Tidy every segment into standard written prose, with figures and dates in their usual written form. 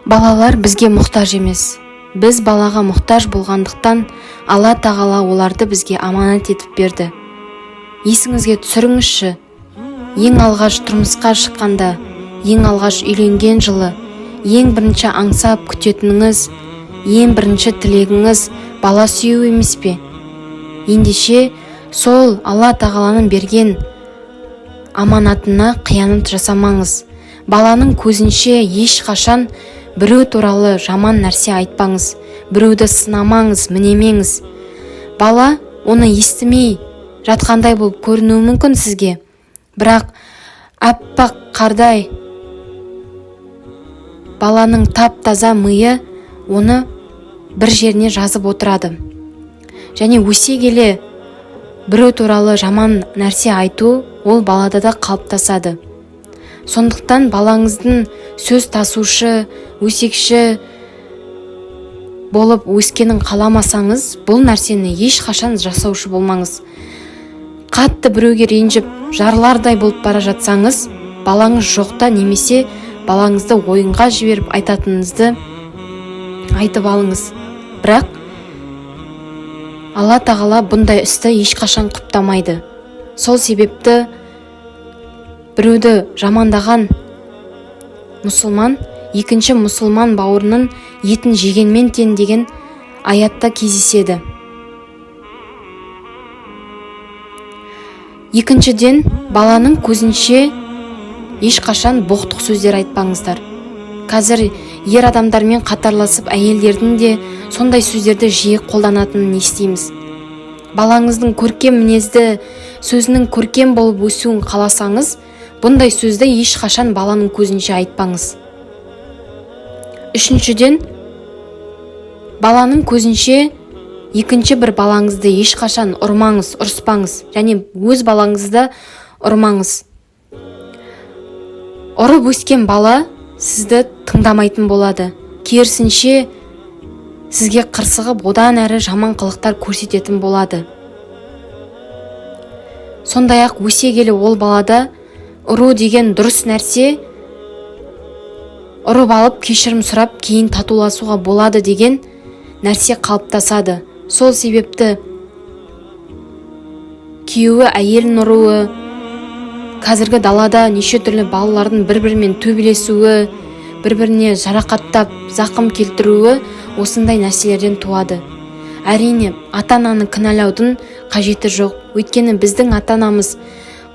Балалар бізге мұқтаж емес. Біз балаға мұқтаж болғандықтан Алла Тағала оларды бізге аманат етіп берді. Есіңізге түсіріңізші, ең алғаш тұрмысқа шыққанда, ең алғаш үйленген жылы, ең бірінші аңсап күтетініңіз, ең бірінші тілегіңіз бала сүю емес пе? Ендеше сол Алла Тағаланың берген аманатына қиянат жасамаңыз. Баланың көзінше ешқашан біреу туралы жаман нәрсе айтпаңыз, біреуді сынамаңыз, мінемеңіз. Бала оны естімей жатқандай болып көрінуі мүмкін сізге, бірақ аппақ қардай баланың тап-таза миы оны бір жеріне жазып отырады. Және өсе келе біреу туралы жаман нәрсе айту ол балада да қалыптасады. Сондықтан балаңыздың сөз тасушы, өсекші болып өскенін қаламасаңыз, бұл нәрсені ешқашан жасаушы болмаңыз. Қатты біреуге ренжіп, жарлардай болып бара жатсаңыз, балаңыз жоқта немесе балаңызды ойынға жіберіп айтатыныңызды айтып алыңыз. Бірақ Алла Тағала бұндай істі ешқашан құптамайды. Сол себепті біреуді жамандаған мұсылман екінші мұсылман бауырының етін жегенмен тең деген аятта кездеседі. Екіншіден, баланың көзінше ешқашан боқтық сөздер айтпаңыздар. Қазір ер адамдармен қатарласып әйелдердің де сондай сөздерді жиі қолданатынын естиміз. Балаңыздың көркем мінезді, сөзінің көркем болып өсуін қаласаңыз, бұндай сөзді ешқашан баланың көзінше айтпаңыз. Үшіншіден, баланың көзінше екінші бір балаңызды ешқашан ұрмаңыз, ұрыспаңыз және өз балаңызды ұрмаңыз. Ұрып өскен бала сізді тыңдамайтын болады. Керісінше, сізге қырсығып, одан әрі жаман қылықтар көрсететін болады. Сондай-ақ өсе келе ол балада ұру деген дұрыс нәрсе, ұрып алып кешірім сұрап кейін татуласуға болады деген нәрсе қалыптасады. Сол себепті күйеуі әйелін ұруы, қазіргі далада неше түрлі балалардың бір-бірімен төбелесуі, бір-біріне жарақаттап зақым келтіруі осындай нәрселерден туады. Әрине, ата-ананы кінәлаудың қажеті жоқ. Өйткені біздің ата-анамыз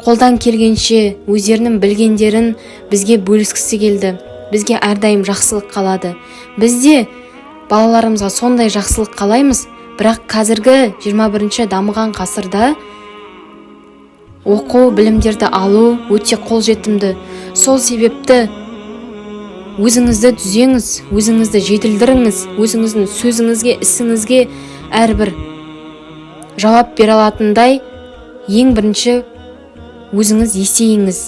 қолдан келгенше өздерінің білгендерін бізге бөліскісі келді. Бізге әрдайым жақсылық қалады. Біз де балаларымызға сондай жақсылық қалаймыз, бірақ қазіргі 21-ші дамыған ғасырда оқу, білімдерді алу өте қолжетімді. Сол себепті өзіңізді түзеңіз, өзіңізді жетілдіріңіз, өзіңіздің сөзіңізге, ісіңізге әрбір жауап бере алатындай ең бірінші өзіңіз есейіңіз.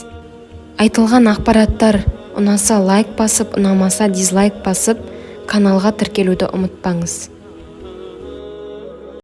Айтылған ақпараттар ұнаса лайк басып, ұнамаса дизлайк басып, каналға тіркелуді ұмытпаңыз.